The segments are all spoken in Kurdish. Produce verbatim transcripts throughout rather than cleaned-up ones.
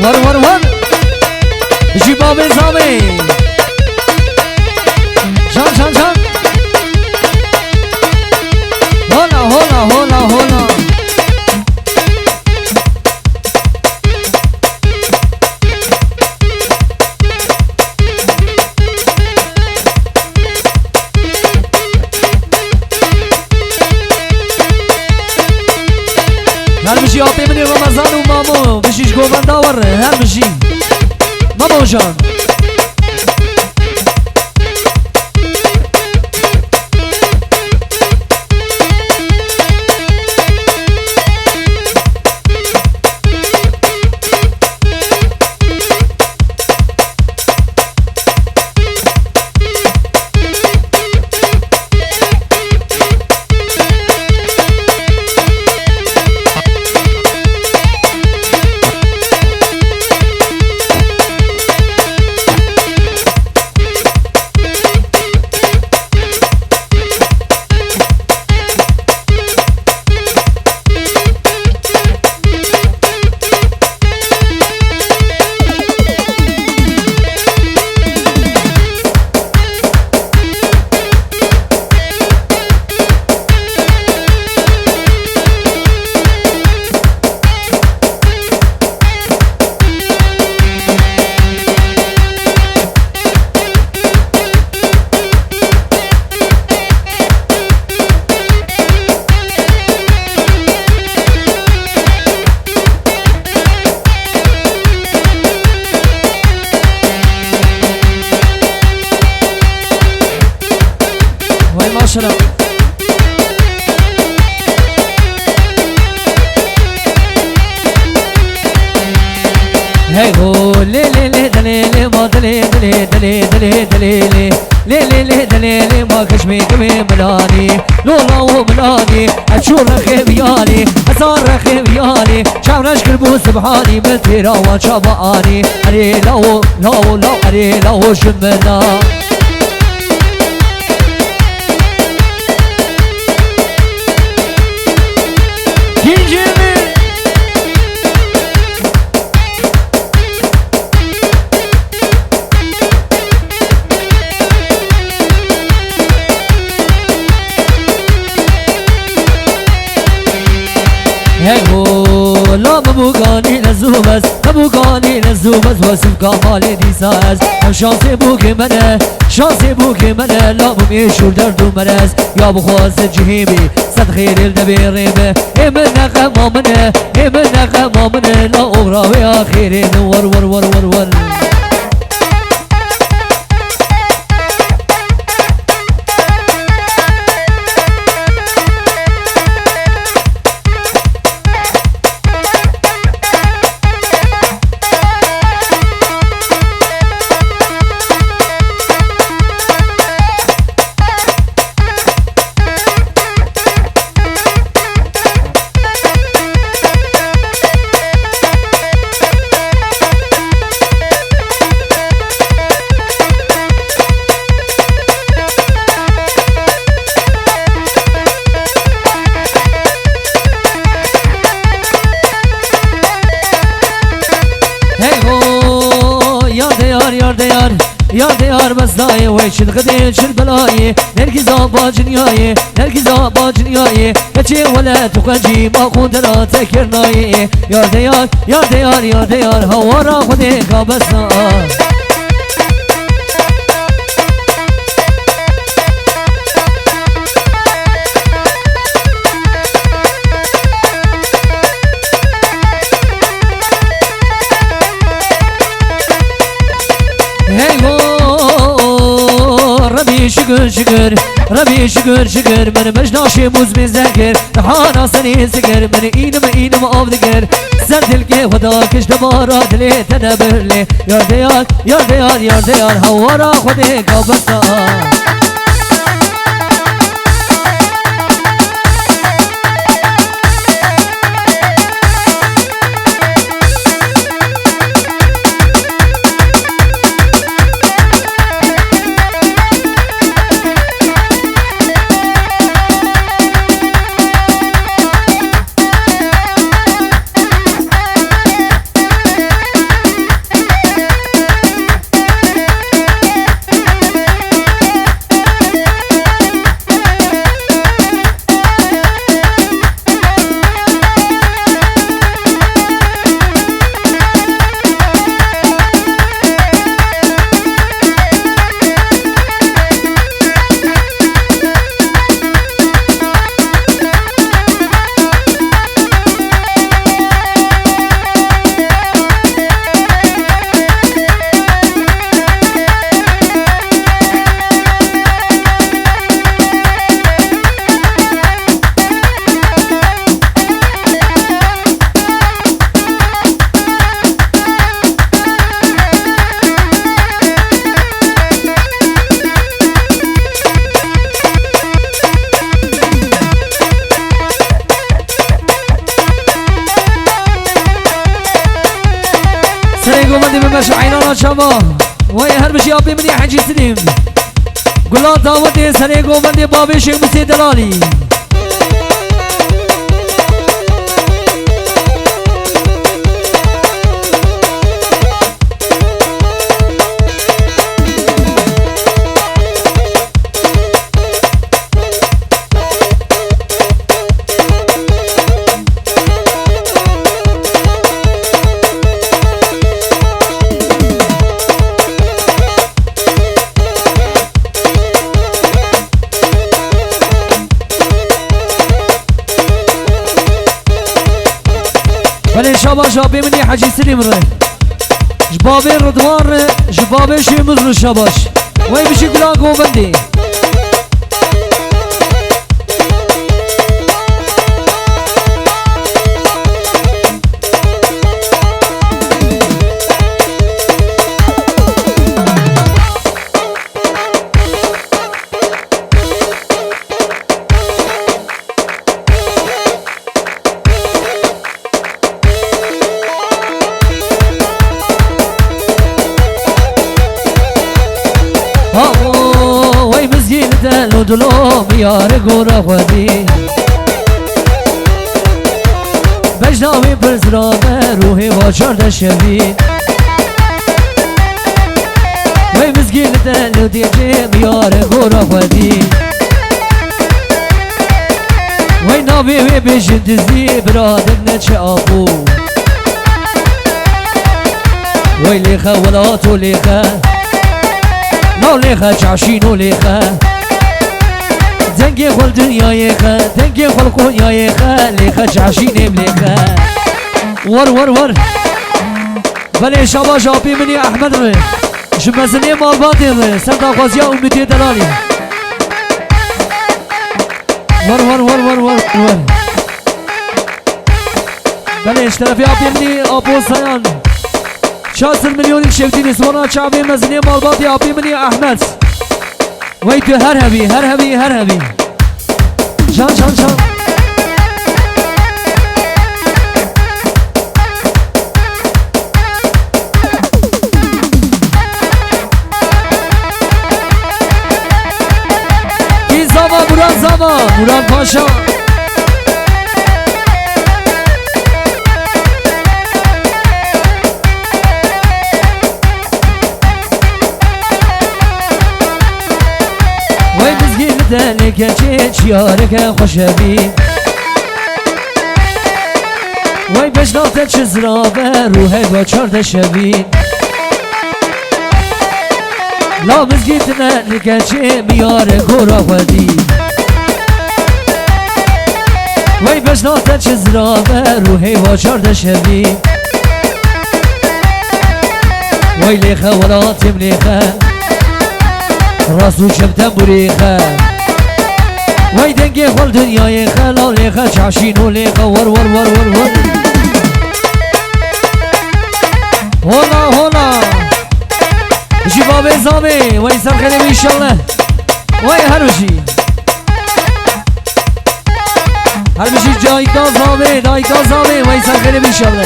War, war, war. Ji bavê zavê. Can, can, can. Hola, hola, hola, hola. Her bijî apê min ê Remezan û Mamo, bijî ji govenda we re, her bijî. Mamo can. Vay maşallah. Hey ho, lê, lê, lê, dilê, lê, ma dilê, dilê, dilê, dilê, dilê, lê. Lê, lê, lê, dilê, lê, ma kişmê kimê milanî, lola û milanî, ez çû rexê viyalî, ez a rexê viyalî, çav reş kir bû sibhanî, min têra wan çava anî, erê lawo, lawo, law, erê lawo ji min a. Kincî min. Hey ho, la min bû ganî ne zû bes, min bû ganî ne zû bes, wesif ka malê dîsa ez. Em şansê bûkê me ne, şansê bûkê me ne, la bûm ê şûr derd û merez. Ya bixwaze cihê bî, sed xêrê li devê rê be. Ê min ne xema min e, ê min ne xema min e, la oxra wê ya xêrê min war, war, war, war, war. Hey ho, yar de yar, yar de yar, yar de yar, bes dayê wê çil xidê çil belayê, nergîza bacinyayê, nergîza bacinyayê, keçê wele tu xencî ma xûndera te kirnayê. Yar de yar, yar de yar, yar de yar, hawara xwedê ka besa. Hey ho, Rebî şikir şikir, Rebî şikir şikir, min bejna şêmûz mêze kir, nihana senî zikir, min înim înim av dikir, ser dilkê xwe da kişt debara dilê te nebirlê. Yar de yar, yar de yar, yar de yar, hawara xwedê ka besta. Dibime ji eynana çava. Wey her bijî apê min ê Hecî Silîm. Gulan dawetê serê govendê bavê Şêx Musê Delalî. Belê şabaş apê min ê Hecî Silîm re. Ji bavê Ridwan re, ji bavê Şêmuz re şabaş. Wey bijî gulan govendê. Abo, wey mizgîn de lo dilo miyare gora xwedî. Bejna wî pirsra me ruhê va çarde şevî. Wey mizgîn de lo diyecê miyare gora xwedî. Wey navê wê bêjin dizî bira din neçe abû. Wey lêxe welato lêxe. Nav lêxe çaşîno lêxe. Dengê xwe li dinyayê xe, dengê xwe li Konyayê xe, lêxe çaşînê lêxe. Wer wer wer. Belê şabaş apê min ê Ehmed re. Ji mezinê malbatê re, ser daxwaziya Umîtê Delalî. Wer wer wer wer wer wer. Belê ji terefê apê min ê Apo Sayan. Çar sed milyonî şevtînî swana çavê mezinê malbatê apê min ê Ehmed. Wey tu her hebî, her hebî, her hebî. Can, can, can. Kî zava, Murat Zava, Murat Paşa. Wey mizgîn de lê keçê çiyareke xweşevî. Wey bejna te çi zirav e, ruhê go çarde şevî. La mizgîtine li keçê miyare gora xwedî. Wey bejna te çi zirav e, ruhê va çarde şevî. Wey lêxe welatê min lêxe. Rast û çep tembûrê xe. Wey dengê xwe li dinyayê xe, la lêxe çaşîno lêxe, wer, wer, wer, wer, wer. Hola, hola. Ji bavê zamê, wey ser xêrê be înşallah. Wey her bijî. Her bijî dayika zamê, dayika zamê, wey ser xêrê be înşallah.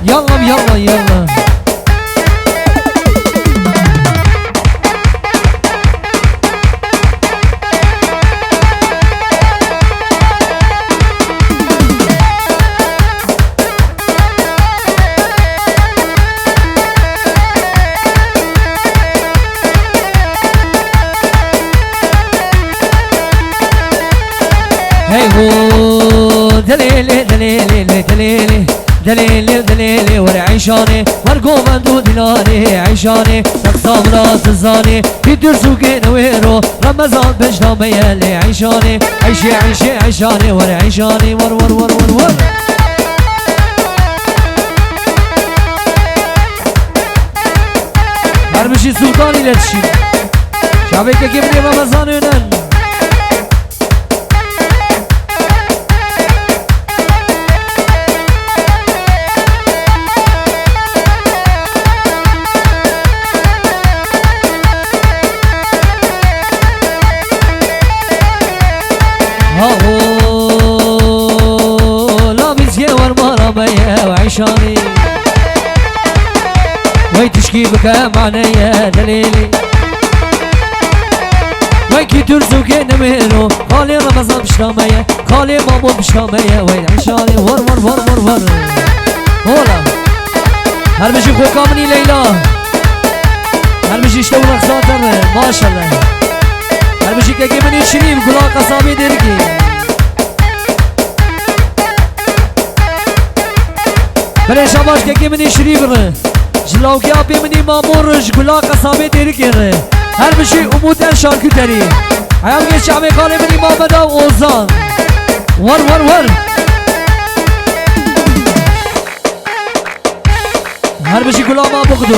Yalla, yalla, yalla. Hey ho, delele, delele, delele, delele, delele, were eyşanê, wer govend û dilanê, eyşanê, tek samra dizanê, Pîtir sûkê newêro, Remezan pêşda me ye lê eyşanê, eyşê, eyşê, eyşanê, were eyşanê, wer, wer, wer, wer, wer. Sultan ile dişî. Şabekekê min ê Remezan Önen. Haho, la bizye war mara me ye ve işanî. Wey tişkî bike maneye delîlî. Wey kî tur zûkê nemêro. Xalê Remezan pişta me ye. Xalê Mamo pişta me ye. Wey işanî war war war war war. Hola. Her bijî xoka min î Leyla. Her bijî işte bu rexsa te re. Maşallah. Her bijî kekê min î Şirîn, gula qesabê Dêrikê. Belê şabaş kekê min î Şirîn biri. Ji lawkê apê min î Mamor ji gula qesabê Dêrikê re. Her bijî Umut El Şarküterî. Heya bigê çavê xalê min î Mameda Ozan. War war war. Her bijî gula ma bixdo.